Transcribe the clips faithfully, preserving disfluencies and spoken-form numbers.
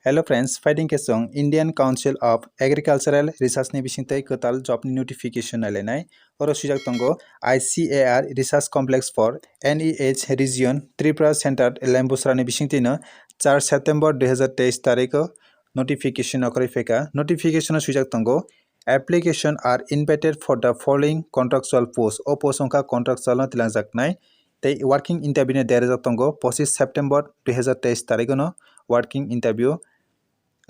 Hello friends, phaidi khe chwng Indian Council of Agricultural Research ni bisingtwi kwtal job ni notification nailainai. Oro swijak tongo I C A R Research Complex for N E H Region Tripura Center Lembusra ni bisingtwino char September dui hazar teis tarikh o notification okhorwi phaikha. Notification o swijak tongo, "Application are invited for the following contractual post." O post wngkha contractual no tilangjaknai. Tei working interview ni date rijak tongo pochis September dui hazar teis tarikh no working interview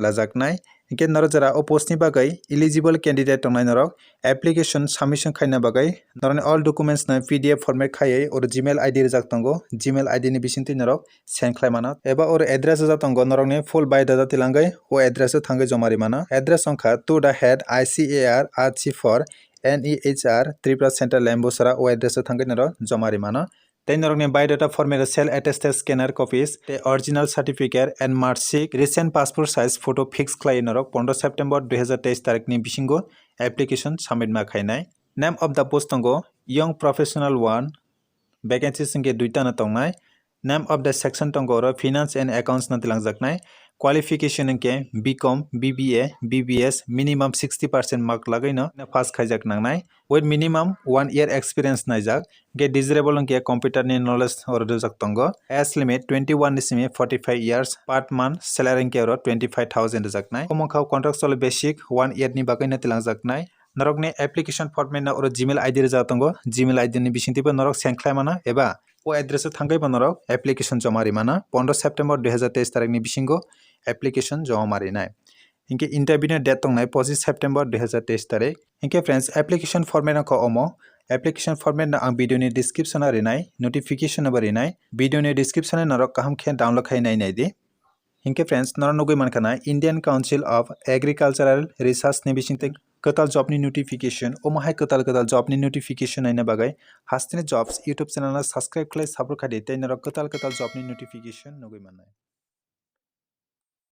lajaknai. Hinkhe norok jora o post ni bagwi eligible candidate tongnai norok application submission khaina bagwi norokni all documents no P D F format khaiwi oro Gmail I D rijak tongo. Gmail I D ni bisingtwi norok send khlai mano. Eba oro address rijak tongo, norokni full biodata tilangwi o address o thangwi joma ri mano. Address wngkha to the head I C A R R C for N E H R Tripura Center Lembusra, o address o thangwi norok joma ri mano. Tei norokni biodata format, self attested scanner copies, tei original certificate and marksheet, recent passport size photo fix khlai norok pondro September dui hazar teis tarikh ni bisingo application submit ma khainai. Name of the post tongo young professional one, vacancies hwnkhe duita no tongnai. Name of the section tongo oro finance and accounts no tilangjaknai. Qualification hwnkhe B Com, B B A, B B S, minimum sixty percent mark lagwi no pass khaijak nangnai. With minimum one year experience naijak. Hwnkhe desirable hwnkhe computer ni knowledge oro rijak tongo. Age limit twenty one ni simi forty five years, per month salary hwnkhe oro twenty five thousand rijaknai. Omo wngkha contractual basic one year ni bagwi no tilangjaknai. Norokni application format no oro Gmail I D rijak tongo. Gmail I D ni bisingtwibo norok send khlai mano eba o address o thangwi bo norok application joma ri mano. Pondro September dui hazar teis tarikh ni bisingo application joma ma rinai. Hinkhe interview ni date tongnai pochis September dui hazar teis tarikh. Hinkhe friends, application format wngkha omo. Application format no ang video ni description o rinai, notification o bo rinai. Video ni description o norok kaham khe download khai nai nai di. Hinkhe friends, norok nugwi mankha na Indian Council of Agricultural Research ni bisingtwi kwtal job ni notification. Omo hai kwtal kwtal job ni notification naina bagwi Hasteni Jobs YouTube channel no subscribe khlai support khai di, tei norok kwtal kwtal job ni notification nugwi mannai.